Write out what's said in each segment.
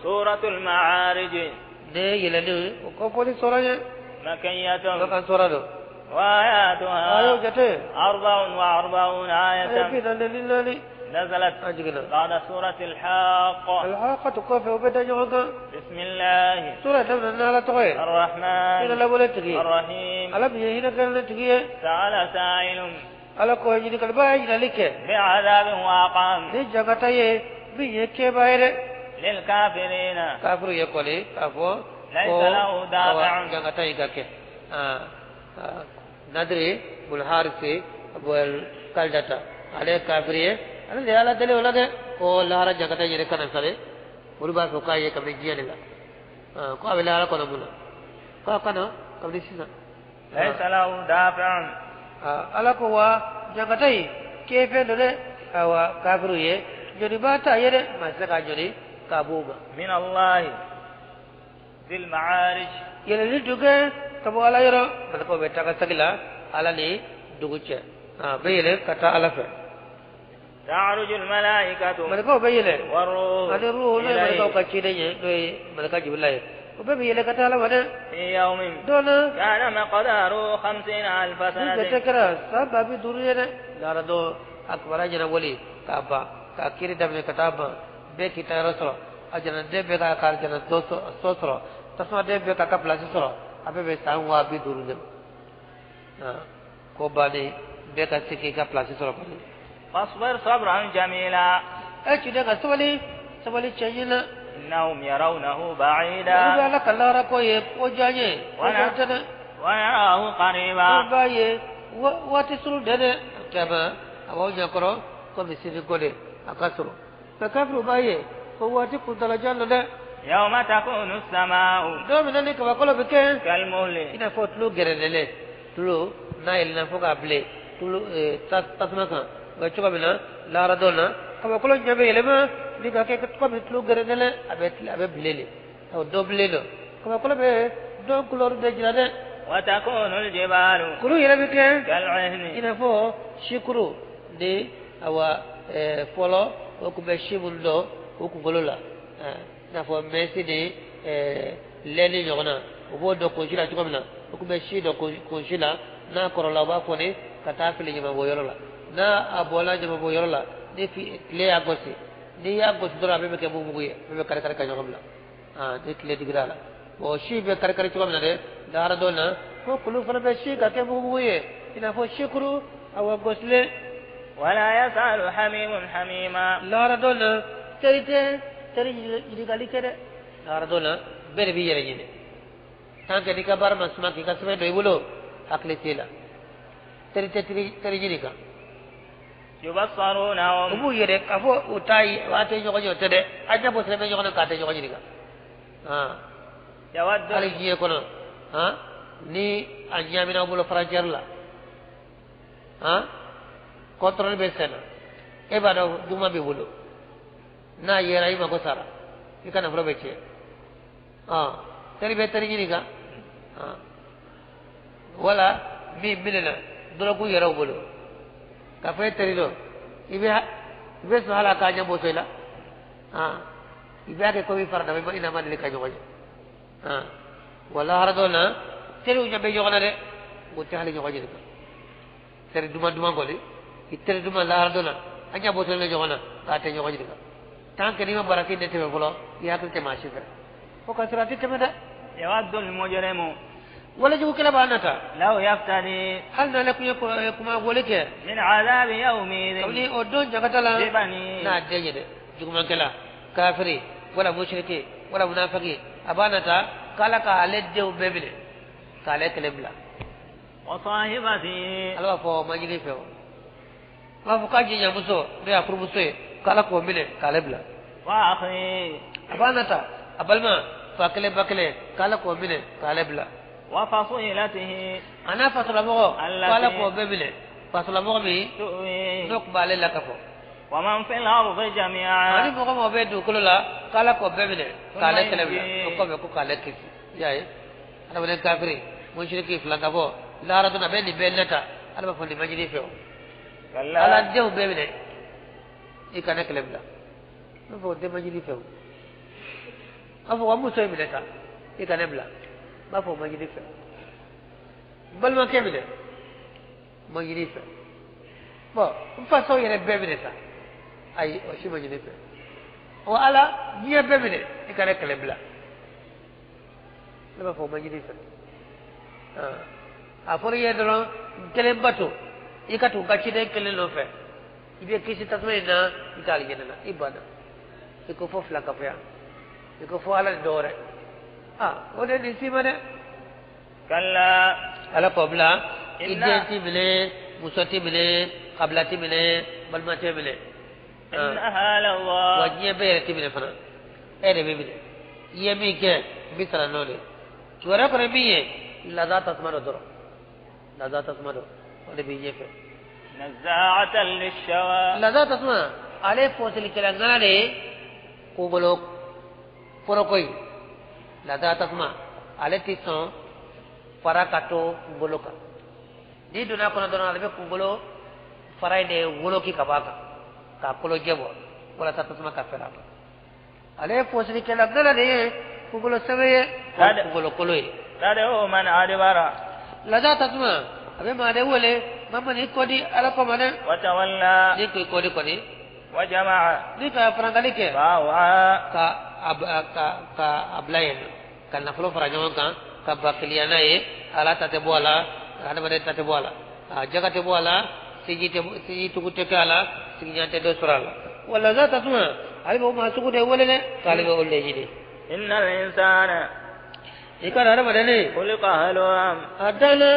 سورة المعارج. Ne yɛlɛli o kɔfɔli sɔrɔ ye. مكية. Makan sɔrɔ don. وآياتها Ayo jate. 44 آية. 44. نزلت A jiginna. بعد سورة الحاقة. Alhaqatu kɔfɛ, o bɛ da ɲɔgɔn kan. بسم الله Sura daminɛ n'Ala tɔgɔ ye. الرحمن Hinɛ labɔlen tigi. الرحيم. Ala min ye hinɛ kɛlen tigi ye. سأل سائل. Ala ko ɲininkaliba ye ɲininkali kɛ. بعذاب واقع. Ni jangata ye min ye kɛba ye dɛ. للكافرين. Kafiru ye kɔni k'a fɔ ليس ko له دافع. Awa jangata in ka kɛ. Nadiri bul Harisi bul Kaldata, ale ye kafiri ye, ale de ye Ala deli o la dɛ, ko lahara jangata in yɛrɛ kana sale. Olu b'a fɔ k'a ye kabini diɲɛ de la, ko a bɛ lahara kɔnɔ mun na, ko a kana kabini sisan. ليس له دافع. Ala ko wa jangata in kɛfɛn don dɛ, awa kafiru ye jɔnniba t'a ye dɛ, maa tɛ se k'a jɔni k'a b'o ma. من الله ذي المعارج. Yɛlɛli dun kɛ ka bɔ Ala yɔrɔ, malakaw bɛ taga sagi la Ala ni dugu cɛ, a bɛ yɛlɛ ka taa Ala fɛ. تعرج الملائكة Malakaw bɛ yɛlɛ والروح ani ruhu, n'o ye malakaw إليه ka ciden ye, n'o ye malaka Jibila ye, o bɛɛ bɛ yɛlɛ ka taa Ala ma dɛ. في يوم Don na كان مقداره 50,000 ni jate سنة. kɛra san 50,000 ye dɛ. Lahara don a kibaruya ɲɛnabɔli k'a ban, k'a kiiri daminɛ ka taa ban, bɛɛ k'i ta yɔrɔ sɔrɔ, a janaden bɛɛ k'a ka jana so sɔrɔ, tasumaden bɛɛ k'a ka pilasi sɔrɔ, a bɛɛ bɛ san 50,000 de ma, ko bannen, bɛɛ ka se k'i ka pilasi sɔrɔ kɔni. فاصبر صبرا جميلا. E ciden, ka sabali, sabali cɛ ɲin na. إنهم يرونه Olu bɛ بعيدا. Ala ka lahara ko ye ko diya ye, ko Wala. jan tɛ dɛ. ونراه قريبا. An b'a ye waati surun dɛ dɛ, kɛmɛ a b'aw ɲɛkɔrɔ komi sini ko de a ka surun, nka kafiru b'a ye ko waati kuntalajan don dɛ. يوم تكون السماء Don min na ni kabakolo bɛ kɛ كالمهل. i n'a fɔ tulu gɛrɛnɛlɛ, tulu n'a yɛlɛnna fo k'a bilen tulu tasuma kan, o bɛ cogo min na lahara don na, kabakolo ɲɛ bɛ yɛlɛma ni ka kɛ komi tulu gɛrɛnɛlɛ, a bɛ bilen de, o dɔ bilen don, kabakolo bɛ dɔn couleur de jira dɛ. وتكون الجبال Kuru yɛrɛ bɛ kɛ كالعهن. i n'a fɔ sikuru ni awa fɔlɔ o tun bɛ si minnu dɔn o kunkolo la, i n'a fɔ mɛsi ni lɛni ɲɔgɔn na, u b'o dɔn kunsi la cogo min na, o tun bɛ si dɔn kunsi la, n'a kɔrɔla u b'a fɔ ka taa fili ɲamanbɔnyɔrɔ la. N'a a bɔla ɲamanbɔnyɔrɔ la, ni tile y'a gosi, n'i y'a gosi dɔrɔn, a bɛɛ bɛ kɛ mugu ye, a bɛɛ bɛ kari kari ka ɲɔgɔn bila ni tile digira a la. Bon, si bɛ kari kari cogo min na dɛ, lahara don na ko kulu fana bɛ si ka kɛ mugu ye i n'a fɔ sikuru awa gosilen. ولا يسأل حميم حميما. Lahara don na teri tɛ teri ɲininkali kɛ dɛ. Lahara don na bɛɛ de b'i yɛrɛ ɲini. Tant que n'i ka baara ma suma k'i ka sɛbɛn don i bolo, hakili t'e la, teri tɛ teri teri ɲininka. U يبصرونهم. b'u yɛrɛ k'a fɔ u t'a ye, a tɛ ɲɔgɔn ye, o tɛ dɛ, a ɲɛ bɔ sɛbɛn bɛ ɲɔgɔn na k'a tɛ ɲɔgɔn ɲininka. يود Hali diɲɛ kɔnɔ, ni a ɲaamina aw bolo frontière la, contrôle bɛ sen na, e b'a dɔn juguman b'i bolo, n'a yera i ma ko sara, i ka nafolo bɛ tiɲɛ. Teri bɛ teri ɲininka, wala min minɛna dɔrɔgu yɛrɛw bolo k'a fɔ e teri dɔ, i bɛ sɔn hali a k'a ɲɛ bɔsɔ i la, i b'a kɛ komi fara dama i n'a ma deli ka ɲɔgɔn ye. Wala hara dɔ na teriw ɲɛ bɛ ɲɔgɔn na dɛ, o tɛ hali ɲɔgɔn ɲininka. Teri duman duman kɔni, i teri duman, lahara dɔ na an ɲɛ bɔsɔlen bɛ ɲɔgɔn na k'a tɛ ɲɔgɔn ɲininka. Tant que n'i ma baraki ne tɛmɛ fɔlɔ, i hakili tɛ maa si fɛ, fo ka sɔrɔ a tɛ tɛmɛ dɛ. يود المجرم Wala jugukɛla b'a nata لو يفتدي hali n'ale kun ye kuma wale kɛ من عذاب يومئذ kabini o don jakata la ببنيه. n'a den ye dɛ. Jugumankɛla, kafiri wala mushriki wala munafiki, a b'a nata k'Ala k'ale denw bɛɛ minɛ k'ale kelen bila. وصاحبته. Ala b'a fɔ o ma ɲini fɛ, o b'a fɔ k'a jɛɲamuso, n'o y'a furumuso ye, k'Ala k'o minɛ k'ale bila. وأخيه. A b'a nata a balima, fa kelen ba kelen, k'Ala k'o minɛ k'ale bila. وفصيلته. A n'a fasolamɔgɔ, k'Ala التي k'o bɛɛ minɛ, fasolamɔgɔ min تؤويه. n'o tun b'ale la ka fɔ. ومن في الأرض جميعا. Ani mɔgɔ mɔgɔ bɛ dugukolo la, k'Ala k'o bɛɛ minɛ ثم k'ale kɛlɛ bila. O ينجيه. kɔfɛ ko k'ale kisi. I y'a ye, adamaden kafiri, musiriki, filankafɔ, lahara don a bɛ nin bɛɛ nata, Ala b'a fɔ nin ma ɲini i fɛ o. كلا. Ala denw bɛɛ minɛ, i ka ne kɛlɛ bila, n b'a fɔ o den ma ɲini i fɛ o. A fɔ wa muso in minɛ sa, i ka ne bila. N b'a fɔ o ma ɲini fɛ. N balimakɛ minɛ, o ma ɲini fɛ. Bon, n fasaw yɛrɛ bɛɛ minɛ sa, ayi, o si ma ɲini fɛ. O Ala, diɲɛ bɛɛ minɛ, i ka ne kɛlɛ bila. Ne b'a fɔ o ma ɲini fɛ. A fɔra i ye dɔrɔn n kelen bato, i ka tugu n ka ciden kelen nɔfɛ, i bɛ kisi tasuma in na, i ka alijinɛ na, i banna. I ko fo fila kafoya, i ko fo Ala ni dɔ wɛrɛ. Aa, o de nin si ma dɛ. Kalla. Ala k'o bila, i den ti minɛ, muso ti minɛ, kabila ti minɛ, balima tɛ minɛ. Wa diɲɛ bɛɛ yɛrɛ ti minɛ fana, e de bɛ minɛ. I ye min kɛ, n bɛ sara n'o de ye. Kibaruya kɔni min ye, laza tasuma dɔ dɔrɔn, laza tasuma dɔ, o de b'i ɲɛfɛ. Laza tasuma, ale ye fɔsilikɛla ŋana de ye kunkolo foroko ye. Laza tasuma, ale tɛ sɔn fara ka to kunkolo kan. N'i donna a kɔnɔ dɔrɔn, ale bɛ kunkolo fara in de woloki ka bɔ a kan, k'a kolo jɛ bɔ, walasa tasuma ka fɛrɛ a kan. Ale ye fɔsilikɛla ŋana de ye, kunkolo sɛbɛ ye, kunkolo kolo ye. Tad'u man adbara. Laza tasuma, a bɛ maa de wele, maa man'i kɔdi Ala kɔ ma dɛ. Wa tawalla. N'i ko i kɔdi kɔni. Wa jama'a. Ni ka farankali kɛ. Fa Ka a bila yen, ka nafolo fara ɲɔgɔn kan, ka bakiliya n'a ye, Ala ta tɛ bɔ a la, adamaden ta tɛ bɔ a la, a jaga tɛ bɔ a la, siji tugu tɛ kɛ a la, sigiɲɔgɔn tɛ dɔ sɔrɔ a la. Wa laza tasuma, ale bɛ o maa sugu de wele dɛ, k'ale bɛ olu de ɲini. Innal insana. I ka adamaden ne. Khuliqa halu'an. A danna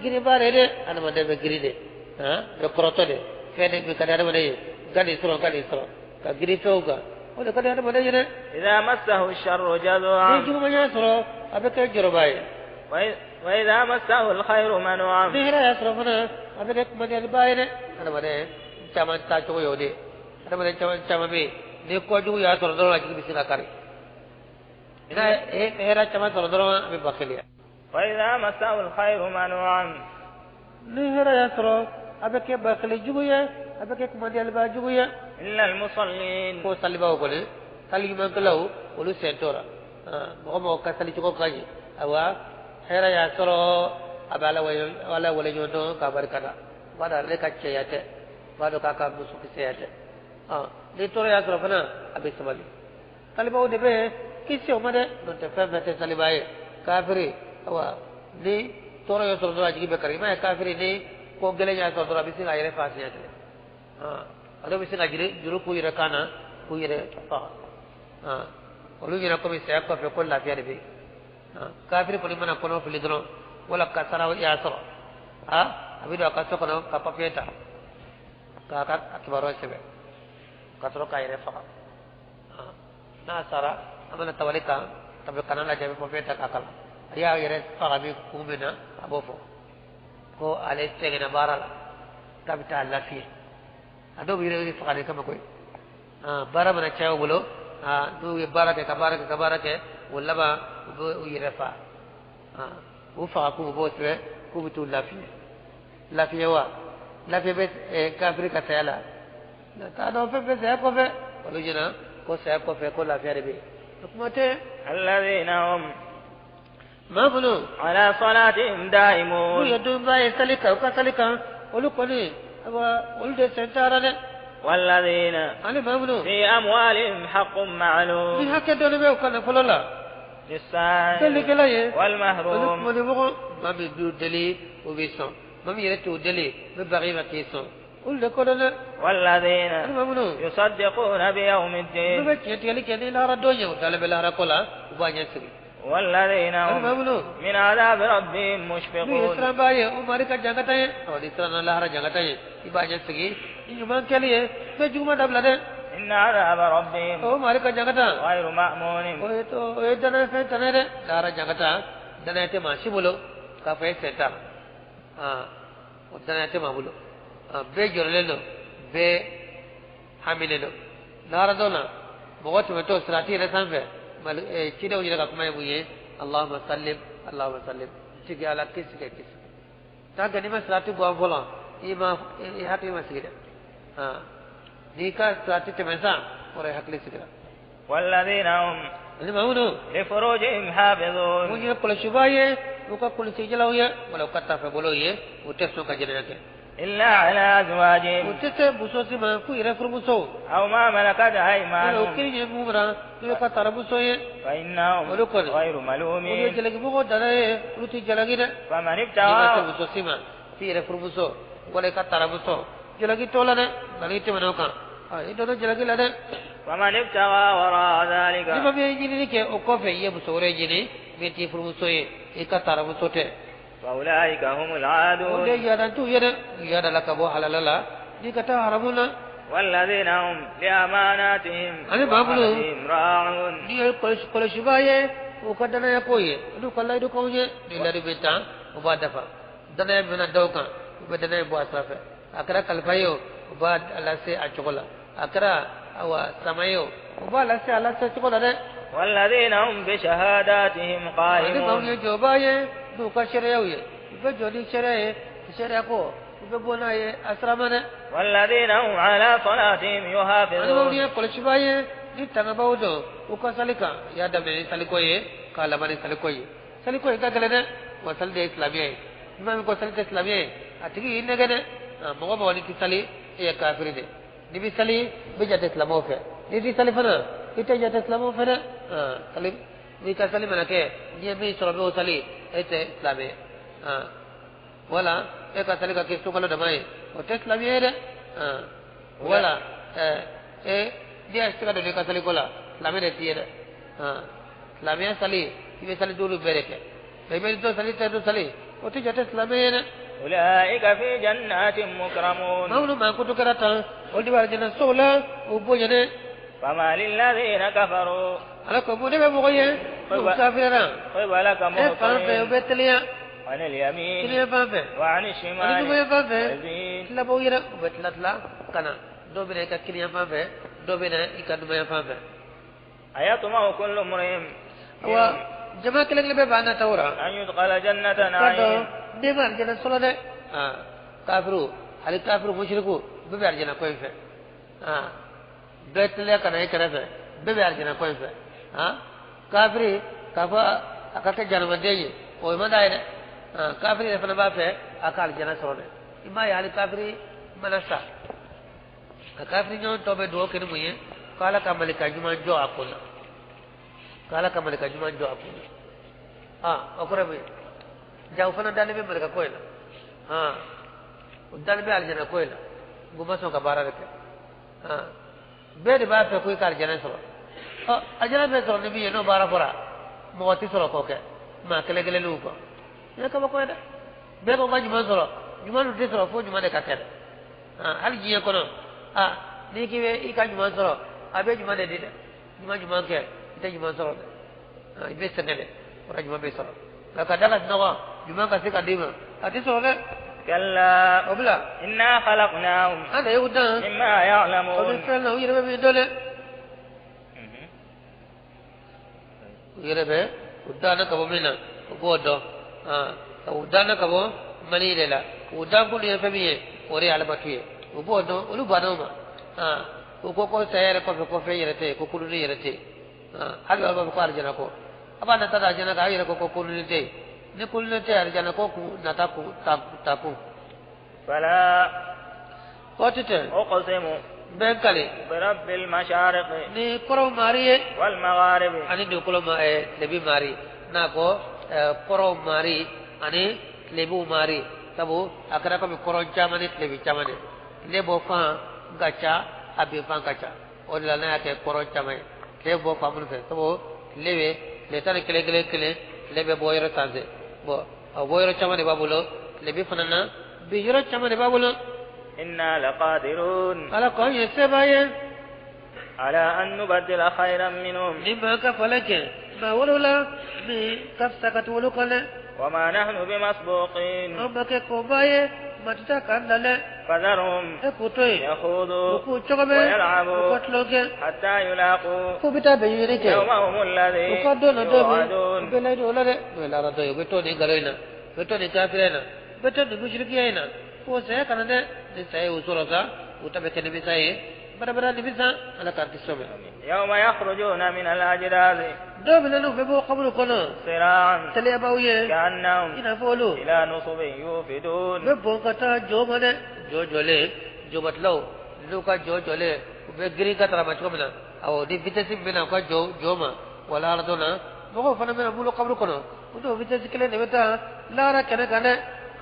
giriba de dɛ, adamaden bɛ giri de, han, bɛ kɔrɔtɔ de, fɛn de bɛ ka di adamaden ye, n ka nin sɔrɔ, n ka nin sɔrɔ, ka giri fɛnw kan, o de ka di adamaden ye dɛ. Idha massahu sharru jazu'an. Ni juguman y'a sɔrɔ, a bɛ kɛ jɔrɔba ye. Wa idha massahu alkhayru manu'an. Ni hɛrɛ y'a sɔrɔ fana, a bɛ kɛ kumadiyaliba ye dɛ. Adamaden caman taa cogo y'o de ye. Adamaden caman bɛ yen, ni kɔjugu y'a sɔrɔ dɔrɔn, a jigi bɛ se ka kari. N'a ye hɛrɛ caman sɔrɔ dɔrɔn, a bɛ bakiliya. Wa idha massahu alkhayru manu'an. Ni hɛrɛ y'a sɔrɔ, a bɛ kɛ bakili jugu ye, a bɛ kɛ kumadiyaliba jugu ye. Illa almusallin. Ko salibaw kɔni, sali ɲumankɛlaw, olu sen t'o la. Mɔgɔ mɔgɔ ka sali cogo ka ɲi, ayiwa, hɛrɛ y'a sɔrɔ, a bɛ Ala waleɲuman dɔn k'a barika da. O b'a dɔn ale ka cɛya tɛ, o b'a dɔn k'a ka musokisɛya tɛ. Ni tɔɔrɔ y'a sɔrɔ fana, a bɛ sabali. Salibaw de bɛ kisi o ma dɛ, n'o tɛ fɛn fɛn tɛ saliba ye. Kafiri, ayiwa, ni tɔɔrɔ y'a sɔrɔ dɔrɔn, a jigi bɛ kari. I m'a ye kafiri ni ko gɛlɛn y'a sɔrɔ dɔrɔn, a bɛ se k'a yɛrɛ fa siɲɛ kelen. A dɔw bɛ se ka juru k'u yɛrɛ kan na, k'u yɛrɛ faga. Olu ɲɛna komi saya kɔfɛ ko lafiya de bɛ yen. Kafiri kɔni mana kɔnɔ fili dɔrɔn, wala kasara y'a sɔrɔ, a bɛ don a ka so kɔnɔ ka papiye ta k'a ka kibaruya sɛbɛn ka sɔrɔ k'a yɛrɛ faga. N'a sara, a mana tabali kan, tabi kana lajɛ, a bɛ papiye ta k'a kalan. A y'a yɛrɛ faga min kun min na, a b'o fɔ ko ale sɛgɛnna baara la, k'a bɛ taa lafiya. A dɔw bɛ yɛrɛ faga de kama koyi. Baara mana caya u bolo, n'u ye baara kɛ ka baara kɛ ka baara kɛ, o laban u bɛ u yɛrɛ fa. U faga k'u b'o sɛbɛn k'u bɛ t'u lafiya. Lafiya wa? Lafiya bɛ kafiri ka saya la. T'a dɔn fɛn fɛn saya kɔfɛ, olu ɲɛna ko saya kɔfɛ ko lafiya de bɛ yen. O kuma tɛ. Alladhina hum maa minnu ala salatihim daimun. N'u ye donba ye sali kan, u ka sali kan, olu kɔni, ayiwa, olu de sen taara dɛ. Walladhina ani maa minnu fi amwalihim haqqun ma'lum. Ni hakɛ dɔ bɛ u ka nafolo la. Lis-sa'il delikɛla ye. Wal mahrum. Olu kumadimɔgɔ, maa min b'u deli, o b'i sɔn. Maa min yɛrɛ t'u deli, o bɛ baga i ma k'i sɔn. Olu de ko dɔn dɛ. Walladhina ani maa minnu yusaddiquna bi yawmiddin. N'u bɛ tiɲɛ tigɛli kɛ ni lahara don ye, u dalen bɛ lahara ko la, u b'a ɲɛ sigi. Walladhina ani maa minnu min adhabi rabbihim n'u ye mushfiqun. siranbaa ye, o mari ka jangata ye. Ɔ, ni siranna lahara jangata ye, i b'a ɲɛ sigi ni ɲuman kɛli ye, i bɛ juguman dabila dɛ. Inna adhaba rabbihim o mari ka jangata ghayru ma'munin. O ye danaya fɛn tana ye dɛ. Lahara jangata, danaya tɛ maa si bolo k'a fɔ e sen t'a la. O danaya tɛ maa bolo. Bɛɛ jɔrɔlen don, bɛɛ haminen don. Lahara don na, mɔgɔ tɛmɛtɔ sirati yɛrɛ sanfɛ, cidenw yɛrɛ ka kuma ye mun ye? Allahumma sallim, Allahumma sallim, tigi Ala kisi kɛ kisi. Tant que n'i ma sirati bɔ fɔlɔ, i ma i hakili ma sigi dɛ. N'i ka sirati tɛmɛ sisan, kɔrɔ ye hakili sigira. Walladhina hum Ani maa minnu لفروجهم حافظون mun ye kɔlɔsibaa ye u ka kɔlɔsijalaw ye wala u ka taafebolow ye u tɛ sɔn ka jɛnɛya kɛ. إلا على U أزواجهم tɛ se muso si ma k'u yɛrɛ furumusow أو ما ملكت wala u أيمانهم kiri ye mun mara n'u ka taramuso ye فإنهم olu kɔni غير olu ye ملومين jalakimɔgɔw dana ye olu tɛ jalaki dɛ. فمن N'i ma se ابتغى muso si ma f'i yɛrɛ furumuso wala i ka taramuso jalaki t'o la dɛ nka n'i tɛmɛna o kan i donna jalaki la dɛ. فمن ابتغى وراء ذلك Ni ma min ye ɲinini kɛ o kɔfɛ i ye muso wɛrɛ ɲini min t'i furumuso ye i ka taramuso tɛ. فأولئك هم O de العادون yaada t'u ye dɛ u yaada la ka bɔ halala la n'i ka taa haramu na. والذين هم لأماناتهم Ani maa minnu وعهدهم راعون n'i ye kɔlɔsibaa ye u ka danaya ko ye n'u ka layidukanw ye ni layidu bɛ tan u b'a dafa danaya min bɛna da u kan u bɛ danaya bɔ a sira fɛ a kɛra kalifa ye o u b'a lase a cogo la a kɛra awa sama ye o u b'a lase a lase cogo la dɛ. والذين هم بشهاداتهم Ani maa minnu قائمون ye jɔba ye n'u ka sariyaw ye u bɛ jɔ ni sariya ye sariya ko u bɛ bɔ n'a ye a sira ma dɛ. والذين هم على صلاتهم Ani maa minnu يحافظون ye kɔlɔsibaa ye ni tangabaw don u ka sali kan u y'a daminɛ ni saliko ye k'a laban ni saliko ye saliko in ka gɛlɛn dɛ wa sali de ye silamɛya ye ni maa min ko sali tɛ silamɛya ye a tigi y'i nɛgɛ dɛ. Mɔgɔ mɔgɔ n'i tɛ sali e ye kafiri de n'i bɛ sali i bɛ jate silamɛw fɛ n'i tɛ sali fana i tɛ jate silamɛw fɛ dɛ. Sali n'i ka sali mana kɛ n'i ye min sɔrɔ n'o sali e tɛ silamɛ ye. Wala e ka sali ka kɛ sunkalo dama ye o tɛ silamɛ ye dɛ. Wala e n'i y'a se ka don i ka saliko la silamɛ de t'i ye dɛ. Silamɛya sali i bɛ sali duuru bɛɛ de kɛ mɛ i bɛ dɔ sali tɛ dɔ sali o tɛ jate silamɛ ye dɛ. أولئك في جنات مكرمون Maa minnu mankutu kɛra tan olu de bɛ alijana sow la o bonya dɛ. فما للذين كفروا Ala ko mun de bɛ mɔgɔ ye n'u kafiriyara قبلك e fan fɛ u مهطعين bɛ teliya عن اليمين kiliyan fan fɛ وعن ani الشمال nuguya fan fɛ عزين tilabaw yɛrɛ u bɛ tila tila ka na dɔw bɛ na i ka kiliyan fan fɛ dɔw bɛ na i ka numaya fan fɛ. أيطمع كل امرئ Awa jama kelen kelen bɛɛ b'a nataw la. أن يدخل جنة Ka dɔn نعيم ne ma alijana sɔrɔ dɛ. Kafiru hali kafiru musiriku bɛɛ bɛ alijana ko in fɛ. Bɛɛ teliya ka na i kɛrɛfɛ bɛɛ bɛ alijana ko in fɛ. Kafiri k'a fɔ a ka kɛ janamaden ye o man d'a ye dɛ. Kafiri yɛrɛ fana b'a fɛ a ka alijana sɔrɔ dɛ. I m'a ye hali kafiri mana sa a kafiri ɲɔgɔn tɔ bɛ dugawu kɛ ni mun ye k'Ala ka malika ɲuman jɔ a kun na k'Ala ka malika ɲuman jɔ a kun na. O kɔrɔ ye mun ye ja o fana dalen bɛ malika ko in na o dalen bɛ alijana ko in na n ko ma sɔn ka baara de kɛ. Bɛɛ de b'a fɛ ko i ka alijana sɔrɔ alijana bɛ sɔrɔ ni min ye n'o baara fɔra mɔgɔ tɛ sɔrɔ k'o kɛ maa kelen kelenninw kɔ nin ye kabako ye dɛ. Bɛɛ ko ka ɲuman sɔrɔ ɲuman dun tɛ sɔrɔ fo ɲuman de ka kɛ dɛ. Hali diɲɛ kɔnɔ n'i k'i bɛ i ka ɲuman sɔrɔ a bɛ ɲuman de di dɛ ɲuman ɲuman kɛ i tɛ ɲuman sɔrɔ dɛ. I bɛ sɛgɛn dɛ o la ɲuman bɛ sɔrɔ nka ka da ka sunɔgɔ ɲuman ka se ka d'i ma a tɛ sɔrɔ dɛ. كلا O bila إنا خلقناهم an de y'u dan مما o bɛ يعلمون fɛn na u yɛrɛ bɛ min dɔn dɛ u yɛrɛ bɛ u danna ka bɔ min na u b'o dɔn u danna ka bɔ mali de la u dankun ye fɛn min ye o de ye alabatu ye u b'o dɔn olu banna o ma. U ko ko saya yɛrɛ kɔfɛ ko fɛn yɛrɛ tɛ yen ko kuluni yɛrɛ tɛ yen hali aw b'a fɔ ko alijana ko a b'a nata da alijana kan aw yɛrɛ ko ko kuluni tɛ yen ni kuluni tɛ yen alijana ko kun nata kun ta kun. فلا Kɔ tɛ tɛ أقسم n bɛ n kale برب المشارق ni kɔrɔw mari ye والمغارب ani dugukolo ma tilebi mari n'a ko kɔrɔw mari ani tilebiw mari sabu a kɛra komi kɔrɔn caman ni tilebi caman de tile bɔ fan ka ca a bin fan ka ca o de la n'a y'a kɛ kɔrɔn caman ye tile bɔ fan minnu fɛ sabu tile bɛ tile 11 kelen kelen tile bɛ bɔ yɔrɔ sanfɛ bɔn a bɔ yɔrɔ caman de b'a bolo tilebi fana na bin yɔrɔ caman de b'a bolo. إنا لقادرون Ala k'anw ye sebaa ye على أن نبدل خيرا منهم ni maa ka falen kɛ maa wɛrɛw la min ka fisa ka tɛmɛ olu kan dɛ. وما نحن بمسبوقين An ma kɛ kɔnba ye maa tɛ taa k'an dan dɛ. فذرهم E k'u to yen u يخوضوا k'u cogo bɛ u ويلعبوا ka tulon kɛ حتى يلاقوا f'u bɛ taa bɛn ɲini kɛ يومهم u الذي ka don na don min u يوعدون bɛ layidu o la dɛ n'o ye lahara dɔ ye u bɛ to nin nkalon in na u bɛ to nin kafiriya in na u bɛ to nin musirikiya in na fo saya kana dɛ ni saya y'u sɔrɔ sa u ta bɛ kɛ nimisa ye Badabada nimisa, Ala k'an kisi o ma. يوم يخرجون من الأجداث Don min na n'u bɛ bɔ kaburu kɔnɔ سراعا teliyabaw ye, كأنهم i n'a fɔ olu إلى نصب يوفدون. U bɛ bɔn ka taa jɔ ma dɛ, jɔ jɔlen, jɔbatilaw n'u ka jɔ jɔlen, u bɛ girin ka tarama cogo min na, awɔ, ni vitesse min bɛ na u ka jɔ jɔ ma wala ala dɔn na, mɔgɔw fana bɛna bolo kaburu kɔnɔ, u n'o vitesse kelen de bɛ taa lahara kɛnɛ kan dɛ.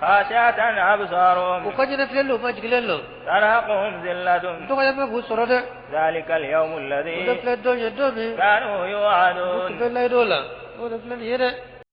خاشعة أبصارهم U ka ɲɛnafilɛli, u ma jigilen lɔ. ترهقهم ذلة. Dɔgɔyama b'u sɔrɔ dɛ. ذلك اليوم O de الذي filɛ don ye, don min كانوا u tun bɛ يوعدون. layidu la, o de filɛ nin ye dɛ.